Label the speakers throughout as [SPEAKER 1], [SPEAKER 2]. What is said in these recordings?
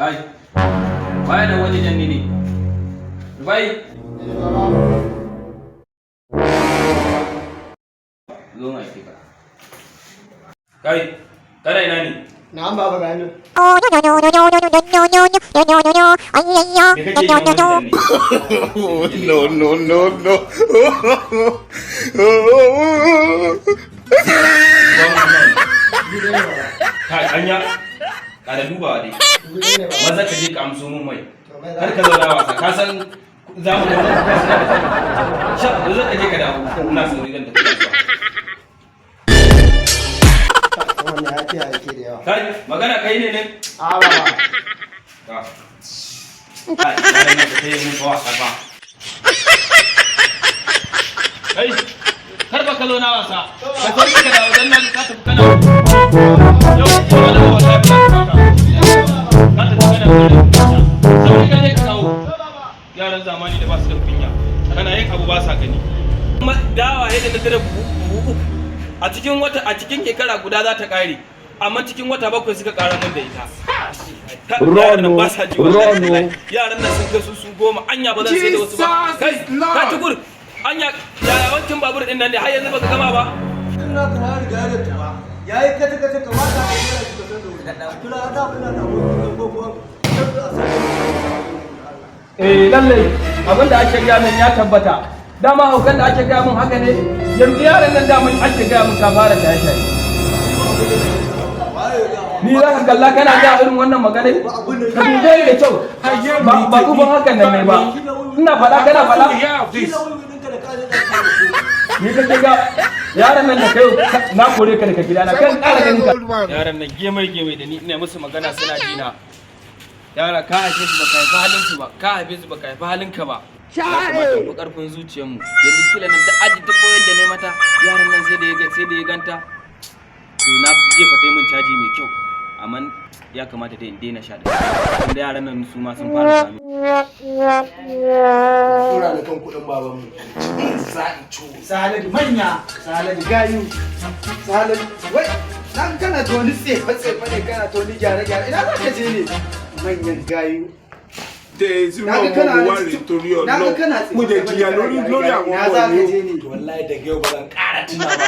[SPEAKER 1] Kai, baya nan wajejen ne ne. Rufa'i. Zo na aike ka. Kai, kana ina ne?
[SPEAKER 2] Na'am baba, gani.
[SPEAKER 1] Me kake yi nan wajejen ne?
[SPEAKER 3] No, no, no, no.
[SPEAKER 1] Kai, anya. Ƙara dubawa dai. Maza ka je ka amso mun mai. Kar ka zauna wasa, ka san zamanin wannan kuma suna da sha. Yanzu ka je ka dawo. Ina sauri, zan tafi kasuwa.
[SPEAKER 2] Wannan ya fiye aiki da yawa.
[SPEAKER 1] Kai, magana kai ne ne?
[SPEAKER 2] A baba.
[SPEAKER 1] Ka. Kai, yaran nan ka taya mun fa wasa fa. Kai, kar ba ka zauna wasa. Ka sauri ka dawo dan nan ka tafi kana. Yau, ko wani wallahi ba za ka. Ka tafi kana sauri ka je ka kawo. Yaran zamani da ba su da kunya. Kana yin abu ba sa gani. Kuma dawa yadda na tare buhu buhu uku. A cikin wata, a cikin shekara guda za ta kare. Amma cikin wata 7 suka kara min da ita. Yaran nan ba sa ji wallahi. Yaran nan sun kai su su 10, anya ba zan sai da wasu ba. Kai, ka tukur. Anya yaya wancan babur din nan ne, har yanzu baka gama ba?
[SPEAKER 2] Ina ka na riga da tuba. Yayi kata kata, kamata a yi shi ka san da wuri. Kira da ina da abokin ko ko a san.
[SPEAKER 1] Eh, lallai abin da ake gaya min ya tabbata. Dama haukan da ake gaya min haka ne. Yanzu yaran nan daman ake gaya min ka fara shaye-shaye. Ni za ka kalla kana ga irin wannan magana? Ka dube ni da kyau. Ba ba tsufan hakan nan ne ba. Ina faɗa kana faɗa. Ni kake ga yaran nan da kai na kore ka daga gidana kan ƙara ganin ka. Yaran nan gemai gemai da ni, ina musu magana suna jina. Yara ka haife su baka haifi halin su ba, ka haife su baka haifi halin ka ba. Ya kamata mu karfin zuciyarmu. Yanzu kila nan da aji duk koyon da ne mata yaran nan sai da ya ganta. To na jefa ta min caji mai kyau. Amma ya kamata dai in daina sha da. Tunda yaran nan su ma sun fara sami.
[SPEAKER 4] Tura da kan kuɗin babanmu.
[SPEAKER 2] Salad manya, salad gayu, salad wai nan kana ta wani tsefe tsefe ne, kana ta wani gyare gyare, ina za ka je ne? Manyan gayu.
[SPEAKER 3] Tẹ
[SPEAKER 2] Naga
[SPEAKER 3] irú ọmọ
[SPEAKER 2] kana
[SPEAKER 3] wo wá rèé torí
[SPEAKER 2] naga
[SPEAKER 3] Ọlọ́run?
[SPEAKER 2] kana
[SPEAKER 3] Mo dẹ̀ jìyà lórí àwọn
[SPEAKER 2] ina
[SPEAKER 3] ọmọ
[SPEAKER 2] za ka
[SPEAKER 3] yìí o.
[SPEAKER 2] je ne?
[SPEAKER 4] Wallahi daga yau ba zan ƙara tuna ba.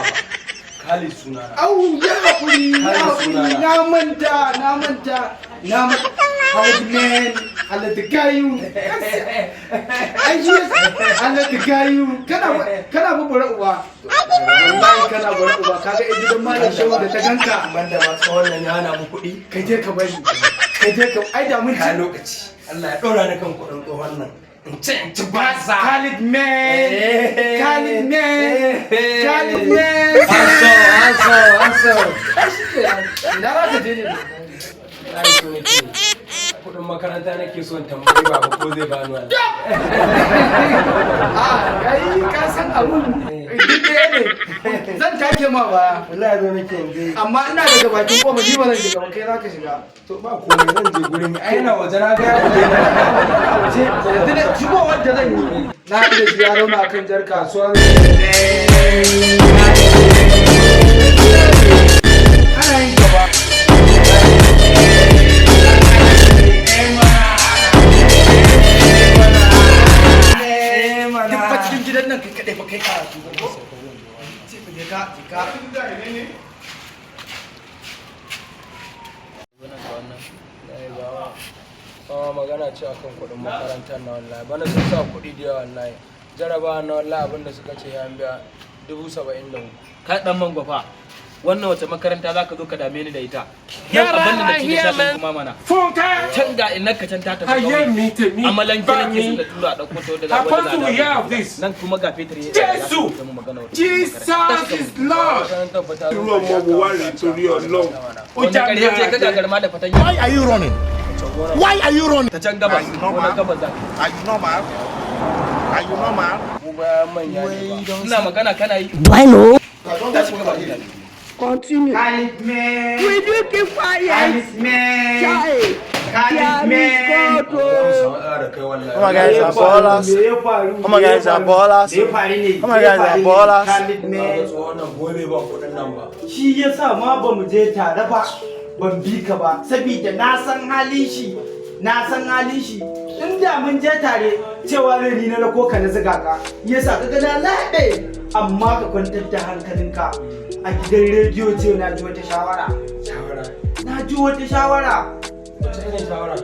[SPEAKER 4] Khalid sunana.
[SPEAKER 2] Au, ya hakuri, ya
[SPEAKER 4] Khalid
[SPEAKER 2] hakuri,
[SPEAKER 4] sunana.
[SPEAKER 2] na manta, na manta, na manta. Khalid man, Khalid gayu. Ai shi Khalid gayu, kana bubura uba. Wallahi kana bura uba, kaga ai gidan Malam Shehu da ta ganka.
[SPEAKER 4] Banda ma tsohon nan ya hana mu kuɗi.
[SPEAKER 2] Kai je ka bari. Kai je ka ai da mun
[SPEAKER 4] Ka
[SPEAKER 2] ci.
[SPEAKER 4] lokaci. Allah ya ɗora ni kan kuɗin tsohon nan. In ci basa.
[SPEAKER 2] Khalid man, Khalid man, Khalid man.
[SPEAKER 4] Anso, anso, anso.
[SPEAKER 2] Ai shi ke ina za ka je ne?
[SPEAKER 4] Ai so nake. Kuɗin makaranta nake so in tambayi baba ko zai bani wallahi.
[SPEAKER 2] A kai ka san abun duk ɗaya ne. Zan take ma baya.
[SPEAKER 4] Wallahi zo nake yanzu.
[SPEAKER 2] Amma ina daga bakin kofa, ni ba zan shiga ba, kai za ka shiga.
[SPEAKER 4] To ba komai, zan je gurin. Ai ina waje na ga ya waje.
[SPEAKER 2] Ina waje. Yanzu da shigowar da zan yi. Na haɗu da shi ya zauna akan jar kasuwa. Ana yin gaba. Duk fa cikin gidan nan kai kaɗai fa kai karatu ba ko? Ce je ka, je ka.
[SPEAKER 4] Ba magana ce akan kuɗin makarantar na wallahi. Bana sun sa kuɗi da yawa wallahi. Jarabawa na wallahi abinda suka ce ya biya 73,000.
[SPEAKER 1] Ka dan mangwafa. Wannan wace makaranta za ka zo ka dame ni da ita? Nan abin da na ci da sha ɗin kuma mana. Can ga inna ka can ta tafi
[SPEAKER 3] Ayé
[SPEAKER 1] ƙauye.
[SPEAKER 3] mi tèmi
[SPEAKER 1] Amalanke
[SPEAKER 3] bá
[SPEAKER 1] nake so
[SPEAKER 3] mi.
[SPEAKER 1] na tura a ɗauko ta wadda za
[SPEAKER 3] Apostle,
[SPEAKER 1] wadda
[SPEAKER 3] we
[SPEAKER 1] za a
[SPEAKER 3] hear
[SPEAKER 1] dawo
[SPEAKER 3] of
[SPEAKER 1] da ita.
[SPEAKER 3] this.
[SPEAKER 1] Nan kuma ga fetur ya
[SPEAKER 3] Jésù!
[SPEAKER 1] zama magana wata
[SPEAKER 3] Jesus is Lord.
[SPEAKER 4] Makarantar fa ta zo
[SPEAKER 3] Irú ọmọ wo wá rèé torí Ọlọ́run? Ó
[SPEAKER 1] Wani
[SPEAKER 3] já mi
[SPEAKER 1] ƙarya ce
[SPEAKER 3] lára
[SPEAKER 1] ka
[SPEAKER 3] jẹ.
[SPEAKER 1] gagar ma da fatanya.
[SPEAKER 5] Why are you running? Why are you running?
[SPEAKER 1] Ta can gabas,
[SPEAKER 5] Are you
[SPEAKER 1] wani
[SPEAKER 5] normal?
[SPEAKER 1] gabas za ka.
[SPEAKER 5] Are you normal? Are you normal?
[SPEAKER 4] Mu bayan manya ne ba.
[SPEAKER 1] Ina magana kana yi.
[SPEAKER 2] Tashi ka bari.
[SPEAKER 6] Continue.
[SPEAKER 2] Khalid man.
[SPEAKER 6] Will you keep quiet?
[SPEAKER 2] Khalid man.
[SPEAKER 6] Child,
[SPEAKER 2] Khalid
[SPEAKER 6] there is
[SPEAKER 2] man.
[SPEAKER 6] God. Oh.
[SPEAKER 4] Matsala da kai wallahi.
[SPEAKER 5] Oh my guys are ballers.
[SPEAKER 2] Me ya faru?
[SPEAKER 5] Oh my guys are ballers.
[SPEAKER 2] Me ya faru ne?
[SPEAKER 5] Oh my guys are ballers.
[SPEAKER 2] Khalid
[SPEAKER 4] Ga
[SPEAKER 2] man.
[SPEAKER 4] tsohon nan gobe ba kuɗin nan ba.
[SPEAKER 2] Shi ya sa ma ba mu je tare ba, ban bi ka ba, saboda na san halin shi. Na san halin shi. Inda mun je tare cewa zai ni na rako ka na zuga ka. Yasa ka ga na laɓe. Amma ka kwantar da hankalinka. A gidan rediyo jiya na ji wata shawara.
[SPEAKER 4] Shawara.
[SPEAKER 2] Na ji wata shawara.
[SPEAKER 4] Wace irin shawara?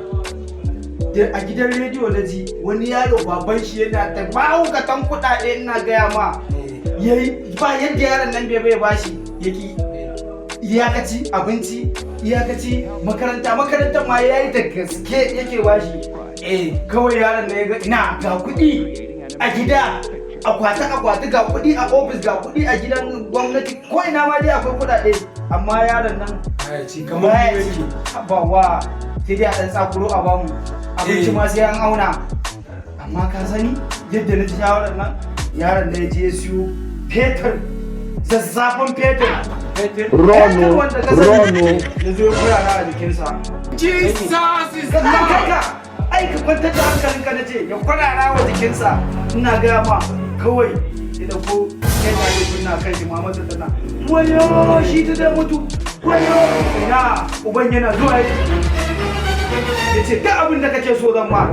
[SPEAKER 2] Da a gidan rediyo na ji wani yaro baban shi yana ta mahaukatan kuɗaɗe ina gaya ma. Yayi ba yadda yaron nan bai bashi yaki iyakaci abinci, iyakaci makaranta, makarantar ma yayi da gaske yake bashi. Kawai yaron ne ya ga ina ga kuɗi a gida, akwati akwati, ga kuɗi a ofis, ga kuɗi a gidan gwamnati, ko ina ma dai akwai kuɗaɗe, amma yaron nan
[SPEAKER 4] Baya ci kamar
[SPEAKER 2] baya
[SPEAKER 4] ni
[SPEAKER 2] ci.
[SPEAKER 4] yake.
[SPEAKER 2] Haba wa, sai dai a ɗan tsakuro a bamu abinci ma sai an auna. Amma ka sani yadda na ji shawarar nan, yaron da ya je ya siyo fetur, zazzafan fetur.
[SPEAKER 4] Fetur.
[SPEAKER 2] Fetur wanda ka sani ya zo ya kurara a jikinsa.
[SPEAKER 3] Jesus is
[SPEAKER 2] Ka kai
[SPEAKER 3] Lord.
[SPEAKER 2] ka ai ka kwantar da hankalinka, na ce ya kwarara wa jikinsa. Ina gaya ma, kawai ya dauko yana da kunna kan shi, mamansa tana wayo shi ta zai mutu, wayo ina uban yana zuwa ya ce duk abin da kake so zan ma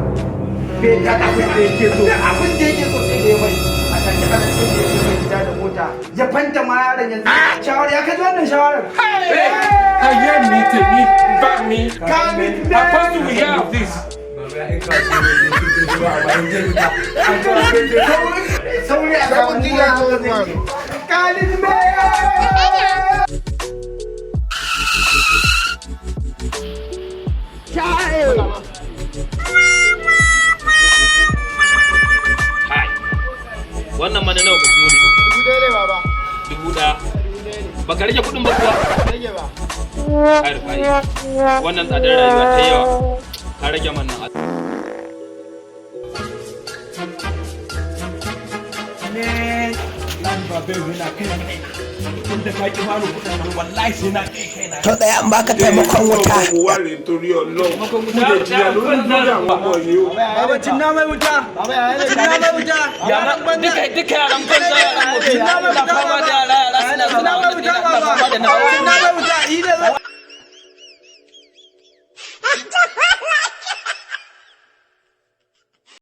[SPEAKER 2] bai ta abin da yake so, duk abin da yake so sai da ya mai. A take ana sai da ya sai mai gida da mota ya fanta ma yaron. Yanzu shawara ya kaji wannan shawarar.
[SPEAKER 3] Ayé mi tèmi bá mi.
[SPEAKER 2] Kamil.
[SPEAKER 3] Apostle, we hear of this.
[SPEAKER 4] Baba ya aika su ne da zuwa a bayan zai wuta. An kawo fetur.
[SPEAKER 2] Sauri a samu Khalid man.
[SPEAKER 1] Kai, wannan mana nawa ka siyo ne?
[SPEAKER 7] 1000 ne, baba.
[SPEAKER 1] 1000. Baka rage kuɗin ba kuwa?
[SPEAKER 7] Rage ba.
[SPEAKER 1] Kai Rufai, wannan tsadar rayuwa ta yawa. Ka rage man nan.
[SPEAKER 6] To tsaya in baka taimakon wuta.
[SPEAKER 3] Mo wá rèé torí Ọlọ́run. Mo lè jìyà lórí lórí àwọn ọmọ yìí o.
[SPEAKER 2] Baba, cinna mai wuta. Cinna mai wuta.
[SPEAKER 1] Yaran duka duka, yaran banza, yaran wofi. Ina fama da yara, yara suna suna wannan, ina fama da nawa.